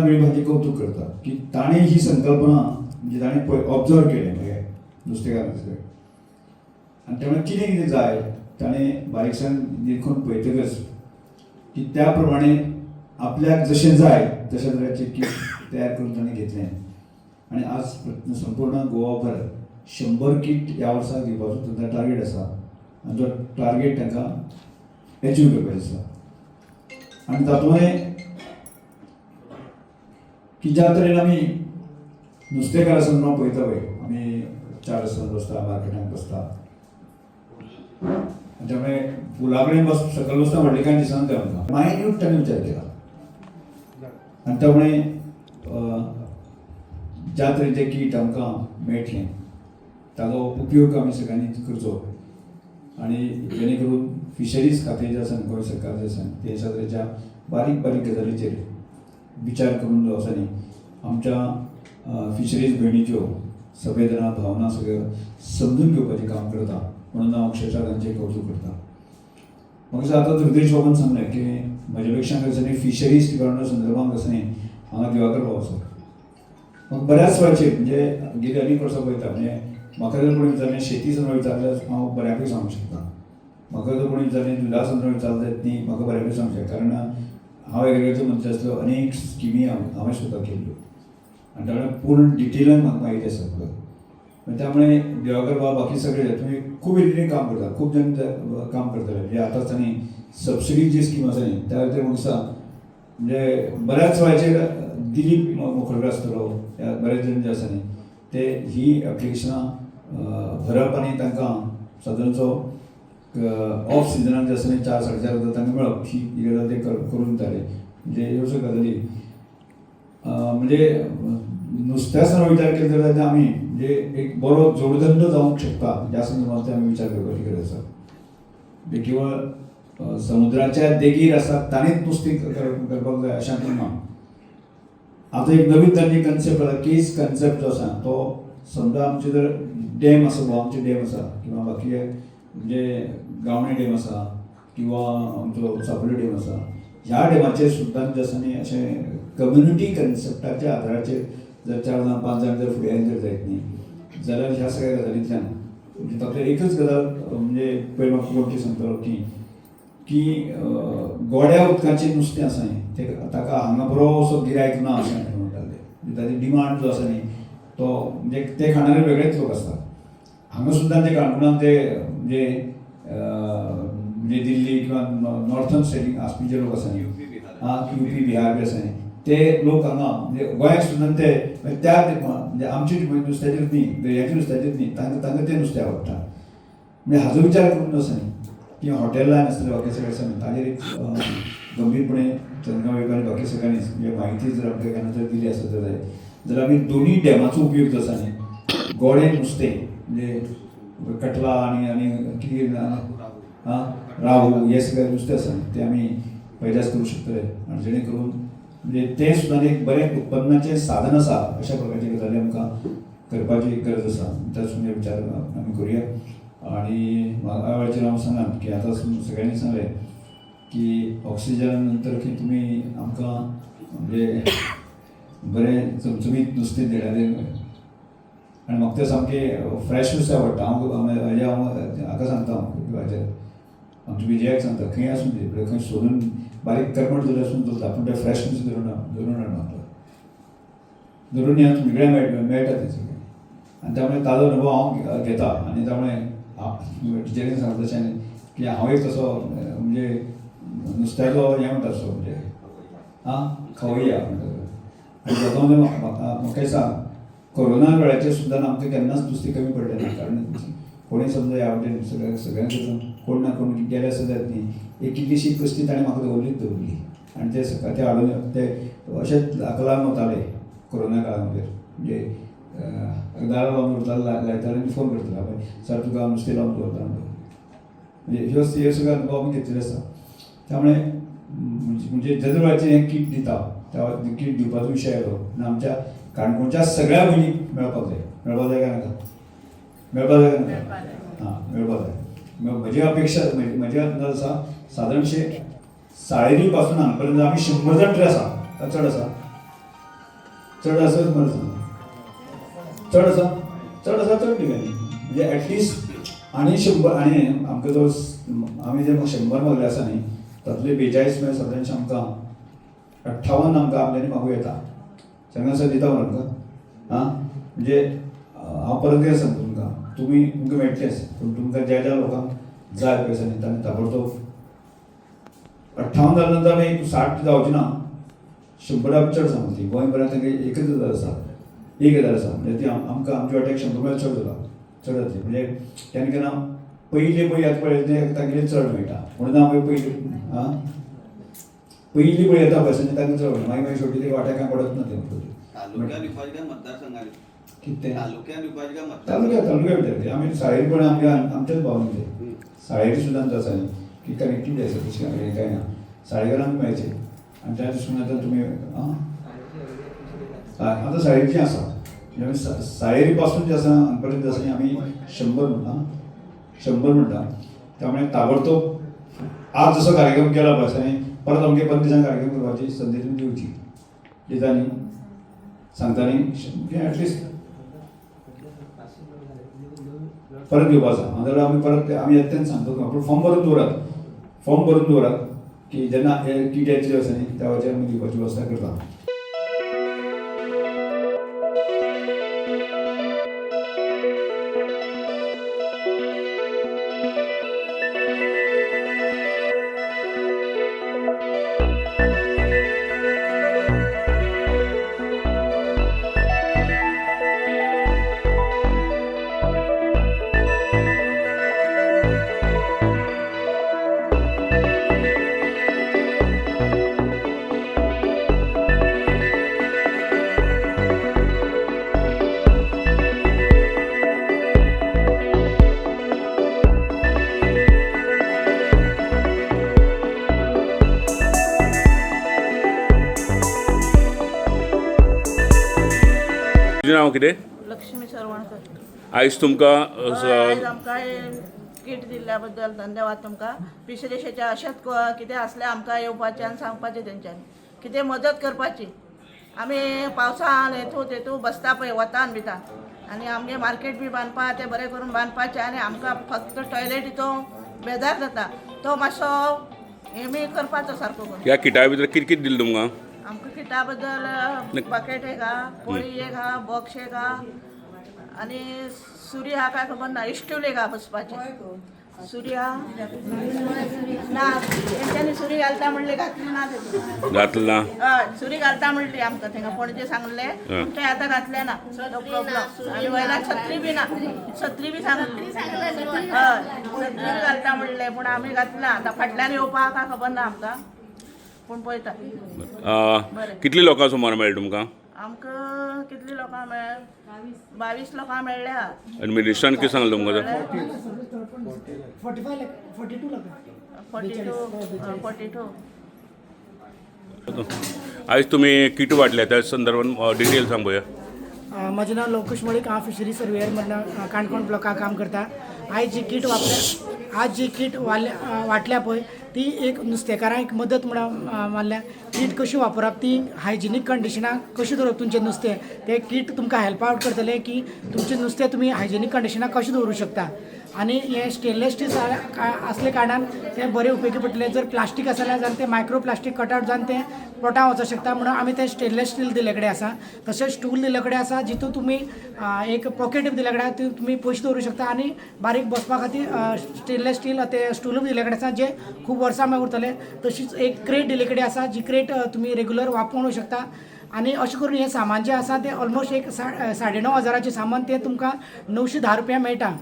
चंद्रकांत वेळीप हांचें कौतूक करता की ताणें ही संकल्पना म्हणजे ताणें पळय ऑब्जर्व केलें म्हणजे नुस्तेकार सगळें आनी त्यामुळे कितें कितें जाय ताणें बारीकसाण निरखून पळयतकच की त्या प्रमाणे आपल्याक जशें जाय तशें तरेचें किट तयार करून ताणें घेतलें आनी आज संपूर्ण गोवाभर 100 किट ह्या वर्साक दिवपाचो तांचो टार्गेट आसा आनी तो टार्गेट तांकां एचीव करपाचो आसा. आनी तातूंत की ज्या तरेन आमी नुस्तेकार संदर्भात पळयता पळय, आमी 4 रस्त्यान बसता, मार्केटांत बसता, त्यामुळे पुला कडेन बस सकयल बसता व्हडलें कांय दिसना तें आमकां. मायन्यूट ताणें विचार केला आनी त्यामुळे ज्या तरेचें कीट आमकां मेळटलें ताजो उपयोग आमी सगळ्यांनी करचो आनी जेणे करून फिशरीज खातें जें आसा गोंय सरकार जें आसा ते अशा तरेच्या बारीक बारीक गजालीचेर विचार करून जो आसा न्ही आमच्या फिशरीज भयणीच्यो संवेदना भावना सगळ्यो समजून घेवपाचें काम करता म्हणून हांव अक्षरशा तांचें कौतूक करता. म्हाका आतां हृदय बाबून सांगलें की म्हज्या पेक्षा आसा न्ही फिशरीज डिपार्टमेंटा संदर्भात आसा न्ही हांगा दिवाकर बाबू आसा. म्हाका बऱ्याच वेळाचेर म्हणजे गेली अनेक वर्सां पळयता, म्हणजे म्हाका जर कोणी विचारलें शेती संदर्भात विचारल्यार हांव बऱ्यापैकी सांगूंक शकता, म्हाका जर कोणी विचारलें दुदा संदर्भात विचारलें न्ही म्हाका बऱ्यापैकी सांगूंक शकता, कारण हांव एग्रीकल्चर मंत्री आसलो अनेक स्किमी हांवें स्वता केल्ल्यो आनी त्यामुळे पूर्ण डिटेलान म्हाका म्हायती आसा फुडें. त्यामुळे दिवाकर बाबा बाकी सगळे तुमी खूब रितीन काम करता, खूब जाण काम करतले. म्हणजे आतांच न्ही सबसिडी जी स्कीम आसा न्ही त्या खातीर म्हाका दिसता म्हणजे बऱ्याच वेळाचेर दिलीप मोखलकर आसतलो ह्या बरेच जाण जे आसा न्ही ते ही एप्लिकेशनां भरप आनी तांकां सादारणचो ऑफ सिजनाक जे आसा न्ही 4 4.5 हजार तांकां मेळप ही गजाल ते करून दिताले. म्हणजे ह्यो सगळ्यो गजाली म्हणजे नुस्त्या संदर्भात विचार केलो जाल्यार आमी म्हणजे एक बरो जोडधंदो जावंक शकता ह्या संदर्भात आमी विचार करपाची गरज आसा. म्हणजे केवळ समुद्राच्या देगेर आसा ताणेंच नुस्तें करपाक जाय अशें आतां ना. आतां एक नवीन तांणी कन्सेप्ट आसा, केस कन्सेप्ट जो आसा तो समजा आमचे जर डॅम आसा, गोवा आमचे डॅम आसा किंवा बाकी म्हणजे गावणे डॅम आसा किंवा आमचो चापोली डॅम आसा, ह्या डॅमाचेर सुद्दां जे आसा न्ही अशें कम्युनिटी कन्सेप्टाच्या आदाराचेर जर 4 जाण 5 जाण जर फुडें जर जायत न्ही जाल्यार ह्या सगळ्या गजालींतल्यान म्हणजे तातूंतलें एकच गजाल म्हणजे पयलीं म्हाका कोण सांगतालो की की गोड्या उदकाचें नुस्तें आसा न्ही तें ताका हांगा बरो असो गिरायक ना अशें म्हणटाले. म्हणजे ताजी डिमांड जो आसा न्ही तो म्हणजे ते खाणारे वेगळेच लोक आसतात. हांगा सुद्दां ते काणकोणांत ते म्हणजे म्हणजे दिल्ली किंवा नॉर्थन स्टेटीक आसपी जे लोक आसा न्ही, आं युपी बिहार बी आसा न्ही ते लोक हांगा म्हणजे गोंयाक सुद्दां ते त्या म्हणजे आमचे नुस्त्याचेर न्ही, दर्याच्या नुस्त्याचेर न्ही, तांकां तांकां तें नुस्तें आवडटा. म्हणजे हाजो विचार करून आसा न्ही की हॉटेल लायन आसतलें बाकी सगळें आसा न्ही ताजेर एक गंभीरपणे चंद्रकांत वेळीप आनी बाकी सगळ्यांनीच म्हणजे म्हायती जर आमकां केन्ना जर दिली आसत जाल्यार जर आमी दोनूय डॅमाचो उपयोग जो आसा न्ही गोडें नुस्तें म्हणजे कटला आनी आनी कितें आं राहू हे सगळें नुस्तें आसा न्ही तें आमी पैदास करूं शकतले आनी जेणे करून म्हणजे तें सुद्दां एक बरें उत्पन्नाचें साधन आसा अशा प्रकारची गजाली आमकां करपाची गरज आसा. त्याच म्हणजे विचार आमी करुया. आनी ह्या वेळाचेर हांव सांगात की आतां सगळ्यांनी सांगलें की ऑक्सिजना नंतर की तुमी आमकां म्हणजे बरें चमचमीत नुस्तें दिणारे आनी म्हाका तें सामकें फ्रेश नुस्तें आवडटा. हांव हांव हाका सांगता हांव हाचेर आमच्या विजयाक सांगता खंय आसूं ती खंय सोदून बारीक करमट जाल्यार आसून चलता पूण तें फ्रेश नुस्तें धरून धरून हाड म्हाका धरून या तुमचे कडेन मेळटा तें सगळें. आनी त्यामुळे ताजो अनुभव हांव घेता आनी त्यामुळे टिचरीन सांगता तशें की हांव एक तसो म्हणजे नुस्त्याचो हें म्हणटा तसो म्हणजे आं खवया म्हणटा. आनी तातूंत म्हाका म्हाका सांग कोरोना वेळाचेर सुद्दां आमकां केन्नाच नुस्तें कमी पडलें ना, कारण कोणूय समजा ह्या वटेन सगळ्या सगळ्यांक कोण ना कोण गेले आसत जायत न्ही एक कितलीशी कश्टी ताणें म्हाका दवरलीच दवरली आनी ते सकाळ ते हाडून ते अशेंच हाका लागून वताले कोरोना काळामध्ये म्हणजे दारां लावन दवरताले लायताले आनी फोन करताले बाय सर तुका नुस्तें लावन दवरता म्हणून. म्हणजे ह्यो ह्यो सगळ्यो अनुभव आमी घेतलेले आसा. त्यामुळे म्हणजे ज्या वेळाचेर हें किट दिता त्या किट दिवपाचो विशय आयलो आनी आमच्या काणकोणच्या सगळ्या भयणीक मेळपाक जाय. मेळपाक जाय काय नाका? मेळपाक जाय काय नाका? हां मेळपाक जाय. म्हजी अपेक्षा म्हजी अंदाज आसा सादारणशे साळेरी पासून हांगा पर्यंत आमी 100 जाण तरी आसा, चड आसा, चड आसत मरे सांग, चड आसा, चड आसा, चड दिवया न्ही. म्हणजे एटलिस्ट आनी 100 आनी आमकां जो आमी जे 100 मागले आसा न्ही तातले 42 म्हळ्यार सादारणशें आमकां 58 आमकां आपल्यानी मागूं येता. सांगा सर, दिता मरे आमकां? आं, म्हणजे हांव परत कितें सांगता तुमकां, तुमी तुमकां मेळटलेच, पूण तुमकां ज्या ज्या लोकांक जाय पळय न्ही तांणी ताबडतोब 58 जाल्या नंतर आमी 60 जावची ना, 100 चड सांगता ती. गोंयभरांत तांकां एकच हजार आसा, 1000 आसा, म्हणजे ती आमकां आमच्या वाट्याक 100 म्हळ्यार चड जाता, चड जातली. म्हणजे केन्ना केन्ना पयली पळय येता पळय ते तांगेले चड मेळटा, म्हणून आमी पयली आं पयली पळय येता पळय न्ही तांकां चड मेळटा, मागीर मागीर शेवटी ते वाट्याक कांय पडत ना ते. तालुक्यात विभाग काय मतदारसंघात? कितें तालुक्यात विभाग काय मतदार? तालुक्यात, तालुक्यात विचारते आमी. साळेरी पण आमच्या आमच्याच भावान ते साळेरी सुद्दां आमचं आसा न्ही की कनेक्टिविटी आसा तशी हें कांय ना, साळेकरांक मेळचें. आनी त्या दृश्टीन आतां तुमी आं आतां साळेरीचें आसा, म्हणजे आमी साळेरी पासून जे आसा हांगा पर्यंत आसा न्ही आमी 100 म्हणटा, 100 म्हणटा. त्यामुळे ताबडतोब आज जसो कार्यक्रम केला पळय न्ही परत अमके 15 दिसांनी कार्यक्रम करपाची संदी तुमी दिवची, दिता न्ही, सांगता न्ही, एटलिस्ट परत घेवपा आसा. नाजाल्यार आमी परत आमी येता तेन्ना सांगता तुमकां, पूण फॉर्म भरून दवरात, फॉर्म भरून दवरात की जेन्ना हे किट येतली आसा न्ही त्या वेळाचेर आमी दिवपाची वेवस्था करता. तुजें नांव कितें? लक्ष्मी सरवणकर. आयज तुमकां हय, आयज आमकां किट दिल्ल्या बद्दल धन्यवाद तुमकां. फिशरीच्या अशेंच कितें आसलें आमकां येवपाचें आनी सांगपाचें तेंच्यांनी कितें मदत करपाची. आमी पावसान हेतू तेतू बसता पळय वतान बितान, आनी आमगे मार्केट बी बांदपा तें बरें करून बांदपाचें. आनी आमकां फक्त टॉयलेटीचो बेजार जाता, तो मातसो हें बी करपाचो सारको करून. ह्या किटा भितर कितें कितें दिलें तुमकां? आमकां किटा बद्दल बकेट एक हा, पोळी एक हा, बॉक्स एक हा, आनी सुरी हा, काय खबर ना, इश्टूल एक हा बसपाचे, सुरी हा ना. तेंच्यांनी सुरी घालता म्हणले, घातली ना तेतून. घातलं ना? हय, सुरी घालता म्हणली आमकां थंय पणजे सांगले, पूण ते आतां घातले ना, तो प्रॉब्लम. आनी वयल्यान छत्री बी ना, छत्री बी सांगली, हय छत्री बी घालता म्हणले, पूण आमी घातली ना. आतां फाटल्यान येवपाक काय खबर ना आमकां, पूण पळयता. कितली लोकां सुमार मेळ्ळें तुमकां? आमकां कितली लोकां मेळ्ळे? 22 लोकां मेळ्ळे आहा. आनी मिनिस्टरान कितें सांगलें तुमकां? 45 lakh, 42 lakh. 42, 42. आयज तुमी किट वाटल्या त्या संदर्भात डिटेल सांग पळोवया. म्हजें नांव लवकुश मळीक, हांव फिशरी सर्वेयर म्हणून काणकोण ब्लॉकाक काम करता. आयज जी कीट वापरल्या, आज जी कीट वाटल्या पळय ती एक नुस्तेकारांक एक मदत म्हणून मारल्या. कीट कशी वापरप, ती हायजिनीक कंडिशनाक कशें दवरप तुमचें नुस्तें, तें कीट तुमकां हेल्प आवट करतलें की तुमचें नुस्तें तुमी हायजिनीक कंडिशनाक कशें दवरूं शकता. आनी हें स्टेनलेस स्टील आसले कारणान तें बरें उपयोगी पडटलें. जर प्लास्टीक आसा जाल्यार तें मायक्रो प्लास्टीक कट आवट जावन तें पोटां वचूंक शकता, म्हणून आमी तें स्टेनलेस स्टील दिल्ले कडेन आसा. तशेंच स्टूल दिल्ले कडेन आसा, जितून तुमी एक पॉकेट दिल्ले कडेन आसा, तितून तुमी पयशे दवरूंक शकता. आनी बारीक बसपा खातीर स्टेनलेस स्टील ते स्टुलूय दिल्ले कडेन आसा, जे खूब वर्सां मागीर उरतले. तशीच एक क्रेट दिल्ले कडेन आसा, जी क्रेट तुमी रेगुलर वापरूंक शकता. आनी अशें करून हें सामान जें आसा तें ऑलमोस्ट एक 9,500 हजाराचें सामान तें तुमकां 910 रुपया मेळटा.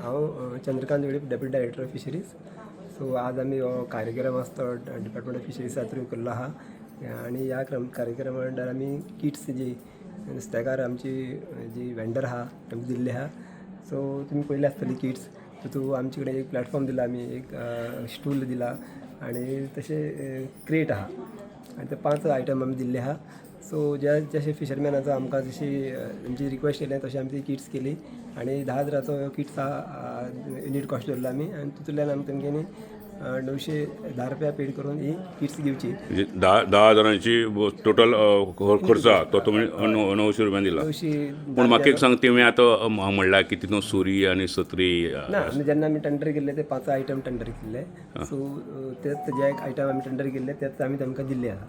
हांव Chandrakant Velip, deputy director of fisheries. So आज आमी हो कार्यक्रम आसा तो डिपार्टमेंट ऑफ फिशरीजा थ्रू केल्लो आहा आनी ह्या कार्यक्रमा अंडर आमी किट्स जी नुस्तेकार आमची जी वेंडर आहा तांकां दिल्ली आहा. सो तुमी पळयली आसतली किट्स, तितू आमचे कडेन एक प्लॅटफॉर्म दिला आमी, एक स्टूल दिला आनी तशें क्रेट आहा आनी ते 5 आयटम आमी दिल्ले आहा. सो ज्या जशे फिशरमॅनाचो आमकां जशी तेंची रिक्वेस्ट येयलें तशें आमी ती किट्स केली आनी 10 हजाराचो किट्स आहा युनीट कॉस्ट दवरला आमी आनी तितूंतल्यान आमी तेंच्यांनी 910 रुपया पेड करून ही किट्स घेवची. म्हणजे 10,000 हजारांची टोटल खर्च आहा तो तुमी 900 रुपयान दिला. 900 पूण म्हाका एक सांग, तुवें आतां म्हणलां की तितून सुरी आनी सत्री. ना, आमी जेन्ना आमी टेंडर केल्ले ते पांच आयटम टेंडर केल्ले. सो तेच जे आयटम आमी टेंडर केल्ले तेच आमी तांकां दिल्ले आसा.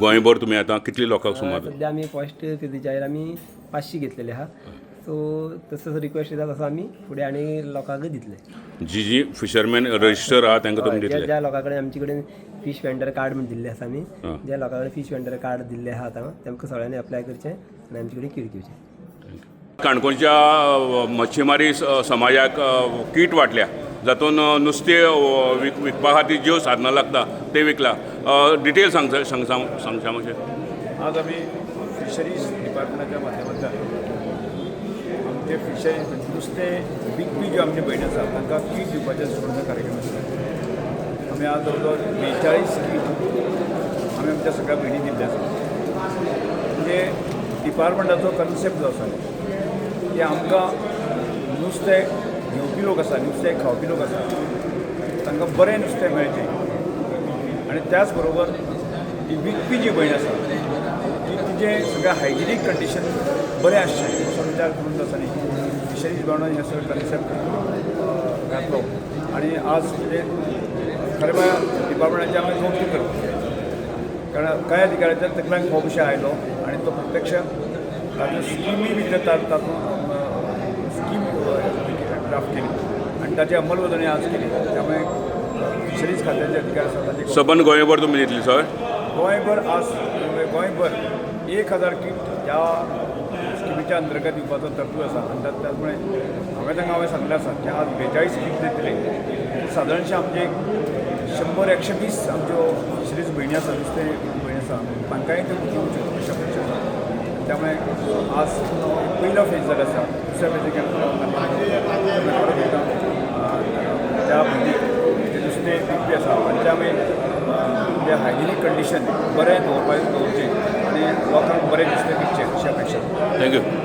गोंयभर तुमी आतां कितले लोकांक सुमार? सध्या आमी फर्स्ट फेजीच्या आमी 500 घेतलेले आहा. सो तसो रिक्वेस्ट येता तसो आमी फुडें आनी लोकांकय दितले. जी जी फिशरमॅन रजिस्टर आहा तांकां तुमी ज्या दितले? ज्या लोकां कडेन आमचे कडेन फीश वेंडर कार्ड म्हण दिल्ले आसा आमी, ज्या लोकां कडेन फीश वेंडर कार्ड दिल्ले आहा आतां तांकां सगळ्यांनी अप्लाय करचें आनी आमचे कडेन किट घेवचें. काणकोणच्या मच्छीमारी समाजाक कीट वांटल्या, जातून नुस्तें विकपा खातीर ज्यो साधनां लागता ते विकला. डिटेल सांगता सांग सांगता मातशें? आज आमी फिशरीज डिपार्टमेंटाच्या माध्यमांतल्यान आमचे फिशरीज म्हणजे नुस्तें विकपी ज्यो आमच्यो भयणी आसा तांकां कीट दिवपाचें सुवर्ण कार्यक्रम आसा. आमी आज जवळ जवळ 42 कीट आमी आमच्या सगळ्या भयणीं दिल्ले आसा. म्हणजे डिपार्टमेंटाचो कन्सेप्ट जो आसा की आमकां नुस्तें घेवपी लोक आसा, नुस्तें खावपी लोक आसा, तांकां बरें नुस्तें मेळचें आनी त्याच बरोबर ती विकपी जी भयण आसा ती तिजें सगळें हायजिनीक कंडिशन बरें आसचें असो विचार करून आसा न्ही फिशरीज डिपार्टमेंटान हें सगळें कन्सेप्ट घातलो. आनी आज म्हणजे खरें म्हळ्यार डिपार्टमेंटाचें आमी कौतूक करता, कारण कांय अधिकाऱ्याच्या तकल्यांक हो विशय आयलो आनी तो प्रत्यक्ष ताच्यो स्किमी भितर तातूंत स्कीम ड्राफ्ट केली आनी ताची अंमलबजावणी आज केली. त्यामुळे फिशरीज खात्याचे अधिकारी आसा ताचे सबंद गोंयभर तुमी दितली सर? गोंयभर आज गोंयभर 1000 कीट ह्या स्किमीच्या अंतर्गत दिवपाचो तरतूद आसा. आनी त्याचमुळे हांवें तांकां हांवें सांगलें आसा की आज 42 कीट दितले, सादारणशें आमचे 100 120 आमच्यो फिशरीज भयणी आसा, नुस्तें भयणी आसा, तांकांय त्यो दिवच्यो अशें अपेक्षा आसा. त्यामुळे आज पयलो फेज जालो आसा, दुसऱ्या फेजीक परत एकदां त्या भयणीक जे नुस्तें विकपी आसा तांचे आमी म्हणजे हायजिनीक कंडिशन बरें दवरचें आनी लोकांक बरें नुस्तें विकचें अशी अपेक्षा. Thank you.